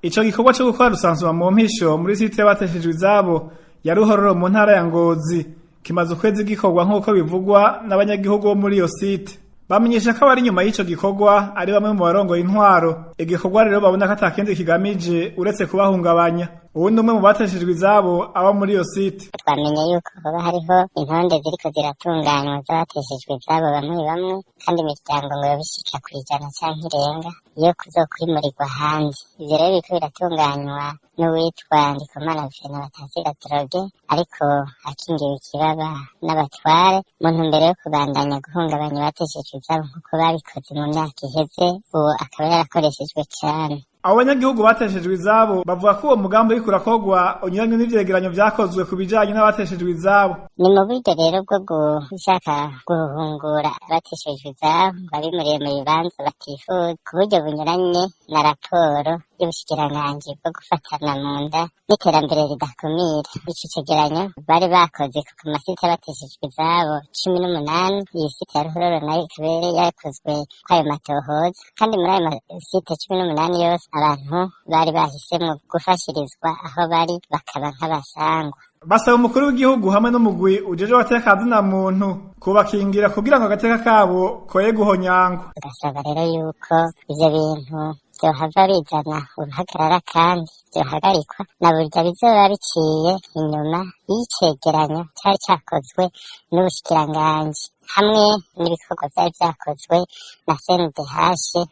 Ico gikorwa co gukora recensement mu mpisho muri site y'abateshejwe izabo ya Ruhororo mu ntara ya Ngozi kimaze ukwezi gikorwa, nk'uko bivugwa n'abanyagihugu bo muri iyo site. Bamenyesha ko abari inyuma y'ico gikorwa ari bamwe mu barongoye intwaro. Igikorwa rero babona ko atakindi kigamije uretse kubahungabanya. Uwundi umwe mu bateshejwe izabo aba muri iyo site. Twamenye yuko hoba hariho intonde ziriko ziratunganywa z'abateshejwe izabo bamwe bamwe, kandi imiryango ngo yoba ishika kw'ijana canke irenga yo kuzokwimurirwa hanze. Ivyo rero biriko biratunganywa n'uwitwa Ndikumana Venant batazira Drogue, ariko akingiwe ikibaba n'abatware mu ntumbero yo kubandanya guhungabanya abateshejwe izabo nk'uko babikoze mu myaka iheze. Uwo akaba yarakoreshejwe cane. Abo banyagihugu bateshejwe izabo bavuga ko uwo mugambi uriko urakorwa unyuranye n'ivyegeranyo vyakozwe ku bijanye n'abateshejwe izabo. Ni mu buryo rero bwo gushaka guhungura abateshejwe izabo babimuriye mu bibanza batifuza, ku buryo bunyuranye na raporo y'ubushikiranganji bwo gufatana mu nda n'iterambere ridakumira. Ico cegeranyo bari bakoze ku masite y'abateshejwe izabo 18, iyi site ya Ruhororo nayo ikaba yari yakozwe kw'ayo matohoza, kandi muri ayo masite 18 yose abantu bari bahisemwo gufashirizwa aho bari, bakaba nk'abasangwa. Basaba umukuru w'igihugu hamwe n'umugwi ujejwe agateka ka muntu kubakingira kugira ngo agateka kabo koye guhonyangwa. Tugasaba rero yuko ivyo bintu vyohava bizana uruhagarara kandi vyohagarikwa, na burya bizoba biciye inyuma y'icegeranyo cari cakozwe n'ubushikiranganji hamwe n'ibikorwa vyari vyakozwe na CNDH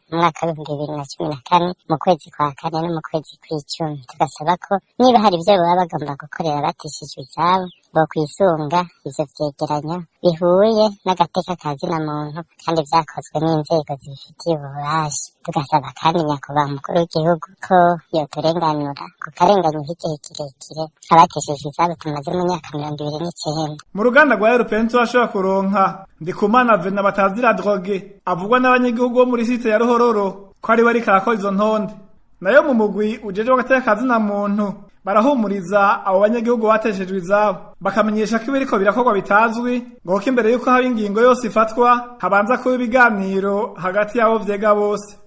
mu mwaka w'2014, mu kwezi kwa kane no mu kwezi kw'icumi. Tugasaba ko niba hari ivyo baba bagomba gukorera abateshejwe izabo, bokwisunga ivyo vyegeranyo bihuye n'agateka ka zina muntu kandi vyakozwe n'inzego zibifitiye ububasha. Tugasaba kandi nyakubahwa umukuru w'igihugu ko yoturenganura ku karenganyo k'igihe kirekire abateshejwe izabo tumaze mu myaka 29. Mu ruganda rwa European turashobora kuronka Ndikumana Venant batazira Drogue avugwa n'abanyagihugu bo muri site ya Ruhororo ko ari we ariko arakora izo ntonde. Nayo mu mugwi ujejwe agateka ka zina muntu barahumuriza abo banyagihugu bateshejwe izabo, bakamenyesha ko ibiriko birakorwa bitazwi, ngo kuko imbere y'uko haba ingingo yose ifatwa habanza kuba ibiganiro hagati y'abo vyega bose.